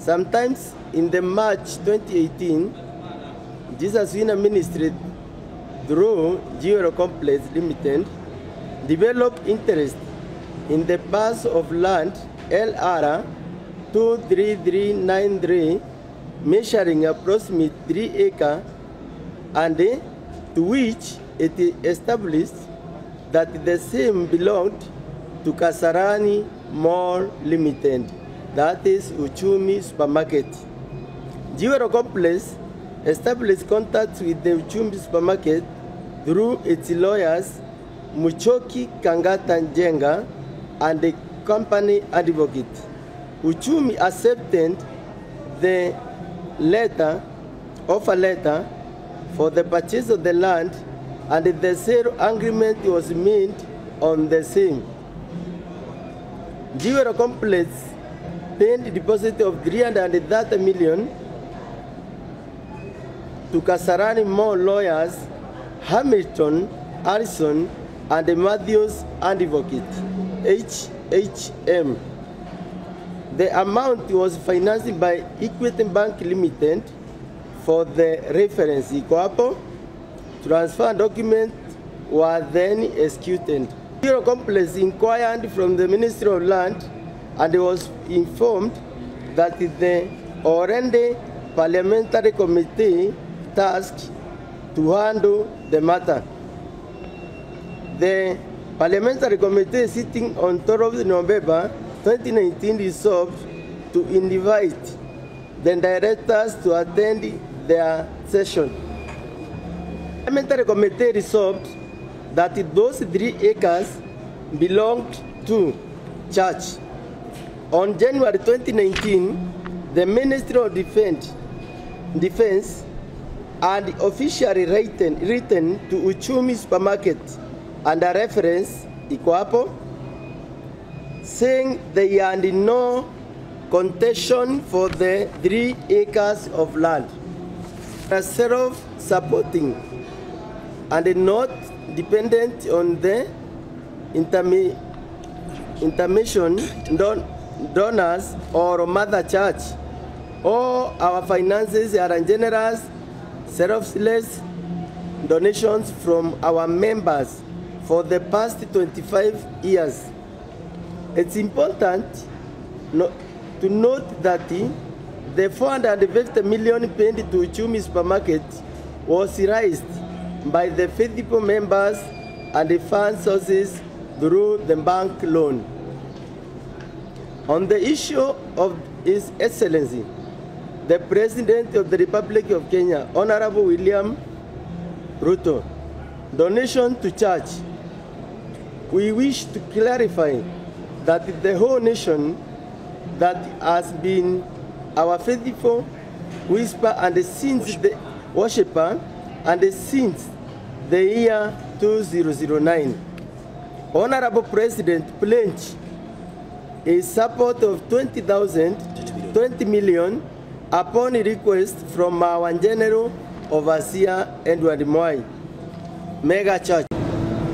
Sometimes in the March 2018, Jesus Winner Ministry through Jewel Complex Limited developed interest in the parcel of land LR 23393, measuring approximately 3 acres, and to which it established that the same belonged to Kasarani Mall Limited, that is Uchumi Supermarket. Jewel Complex established contacts with the Uchumi Supermarket through its lawyers Muchoki Kangata Njenga and the company advocate. Uchumi accepted the letter, offer letter for the purchase of the land, and the sale agreement was made on the same. Jewel Complex paid deposit of 330 million to Kasarani Mall lawyers Hamilton, Harrison, and Matthews Advocate, HHM. The amount was financed by Equity Bank Limited for the reference. Iko hapo. Transfer documents were then executed. Jewel Complex inquired from the Ministry of Land and was informed that the Orende Parliamentary Committee tasked to handle the matter. The Parliamentary Committee sitting on 12 November 2019 resolved to invite the directors to attend their session. The Parliamentary Committee resolved that those 3 acres belonged to church. On January 2019, the Ministry of Defense and officially written to Uchumi Supermarket and a reference, iko hapo, saying they had no contention for the 3 acres of land. Self-supporting and not dependent on the intermission donors or mother church. All our finances are generous, selfless donations from our members for the past 25 years. It's important to note that the 450 million paid to Uchumi Supermarket was raised by the faithful members and the fund sources through the bank loan. On the issue of His Excellency, the President of the Republic of Kenya, Honorable William Ruto, donation to church, we wish to clarify that the whole nation that has been our faithful whisper and since the worshipper and since the year 2009. Honorable President pledged a support of 20 million upon request from our General Overseer Edward Mwai. Mega Church.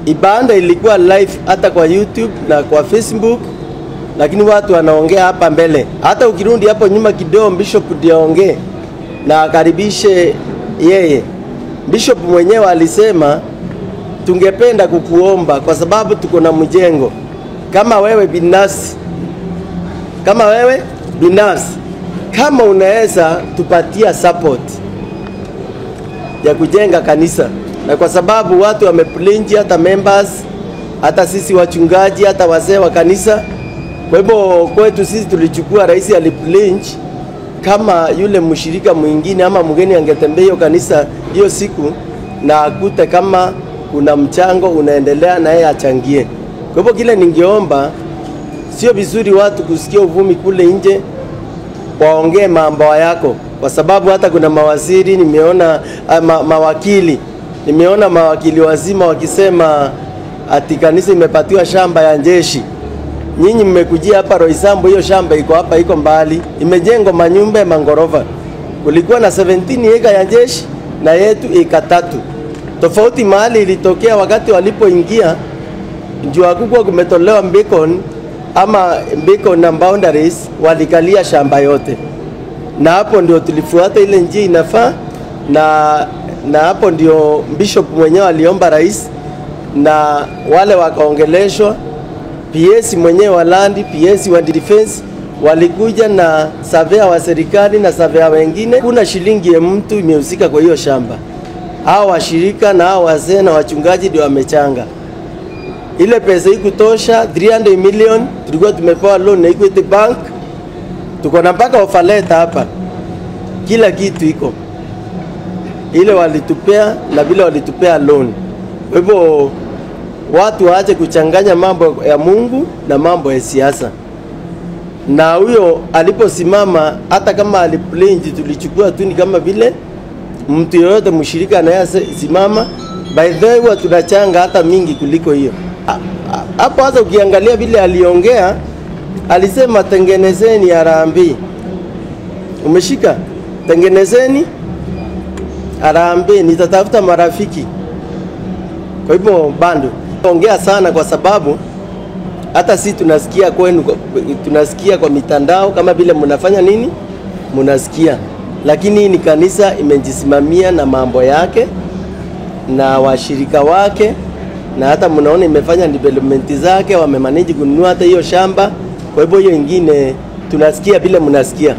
Ibanda ilikuwa live hata kwa YouTube na kwa Facebook, lakini watu wanaongea hapa mbele. Hata ukirudi hapo nyuma kidogo, Bishop ndiye na akaribishe yeye. Bishop mwenyewe alisema tungependa kukuomba kwa sababu tuko na mjengo. Kama wewe binafsi, kama unaweza tupatia support ya kujenga kanisa. Na kwa sababu watu wameplinji, hata members, hata sisi wachungaji, hata wazee wa kanisa. Kwa hivyo kwetu sisi tulichukua, rais aliplinji kama yule mshirika mwingine ama mgeni angetembea hiyo kanisa hiyo siku na akute kama kuna mchango unaendelea na yeye achangie. Kwa hivyo kile ningeomba, sio vizuri watu kusikia uvumi kule nje waongee mambo yako, kwa sababu hata kuna mawaziri nimeona, mawakili nimeona mawakili wazima wakisema ati kanisa imepatiwa shamba ya jeshi. Nyinyi mmekujia hapa Roysambu, hiyo shamba iko hapa, iko mbali, imejengwa manyumba mangorofa. Kulikuwa na 17 eka ya jeshi na yetu eka 3. Tofauti mahali ilitokea wakati walipoingia, ndio hakukuwa kumetolewa beacon ama beacon na boundaries, walikalia shamba yote. Na hapo ndio tulifuata ile njia inafaa, na hapo ndio bishop mwenyewe aliomba rais na wale wakaongeleshwa. PS mwenyewe wa land, PS wa defense walikuja na surveyor wa serikali na surveyor wengine. Kuna shilingi ya mtu imehusika kwa hiyo shamba. Hao washirika na hao wazee na wachungaji ndio wamechanga. Ile pesa ikutosha 300 million tulikuwa tumepewa loan na Equity Bank. Tuko na mpaka offer letter hapa. Kila kitu iko. Ile walitupea na vile walitupea loan. Kwa hivyo watu waache kuchanganya mambo ya Mungu na mambo ya siasa. Na huyo aliposimama, hata kama alipledge, tulichukua tu ni kama vile mtu yoyote mshirika anayesimama. By the way, huwa tunachanga hata mingi kuliko hiyo. Hapo hata ukiangalia vile aliongea, alisema tengenezeni harambee. Umeshika? Tengenezeni harambee, nitatafuta marafiki. Kwa hivyo bado ongea sana, kwa sababu hata si tunasikia kwenu, tunasikia kwa mitandao kama vile mnafanya nini, mnasikia. Lakini ni kanisa imejisimamia na mambo yake na washirika wake, na hata mnaona imefanya development zake, wamemanage kununua hata hiyo shamba. Kwa hivyo hiyo ingine tunasikia vile mnasikia.